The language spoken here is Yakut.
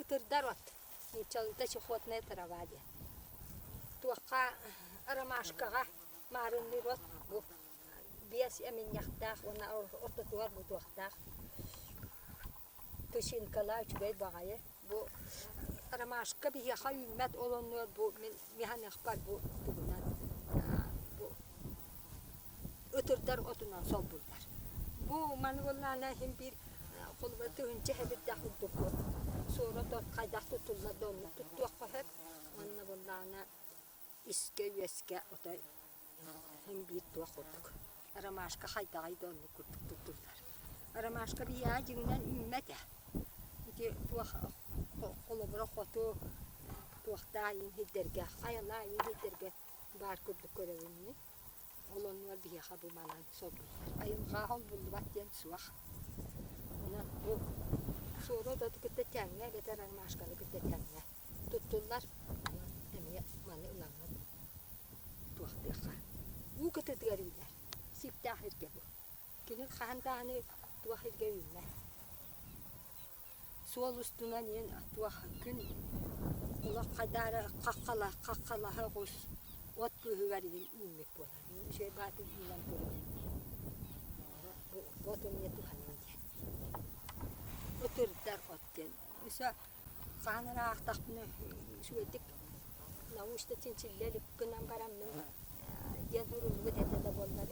Ытырдар от, нууччалыыта чехотная трава диэн. Туохха ромашкаҕа маарынныыр от бу биэс эминньэхтээх уонна ортотугар бутуохтаах. Тычинкалаа үчүгэй баҕайы. Бу ромашка биһиэхэ үүммэт, ол оннугар бу мин миһаныахпар бу тугунан бу ытырдар отунан солбуллар. Бу маны буоллаҕына иһин биир холобура тыһыынча эбирдээх курдук суорат от хайдах туттуллар да оннук туттуохха сөп. Уонна буоллаҕына искэ-үөскэ отой Син биир туох курдук. Ромашка хайдаҕый да оннук курдук туттуллар. Ромашка биһиэхэ дьиҥинэн үүммэт ээ. Ити туох холобура хоту туохтаа иин сирдэргэ, хайалаа иин сирдэргэ баар курдук көрөбүн мин. Ол оннугар биһиэхэ бу манан солбуллар. Айылҕаҕа холбуллубат диэн суох. Онон бу суору оту кытта тэҥҥэ эбэтэр ромашканы кытта тэҥҥэ туттуллар. Онон эмиэ маны ылаҥҥыт туохтуохха. Уу кытыытыгар үүнэр. Сииктээх сиргэ бу. Кини хаһан даҕаны туох сиргэ үүммэт. Суол устунан иэн туох күн олох хайдаары хаххала хаххалаһа оҕус от быыһыгар иһин үүммүт буолар. Үчүгэй баатын үүнэн турар. Бу от эмиэ туһанан диэн. Ытырдар от диэн. Өссө Хаһан эрэ аахтахпына үчүгэйдик научно чинчиллэ илик гынан бараммын диэн суруллубут этэ да буоллар.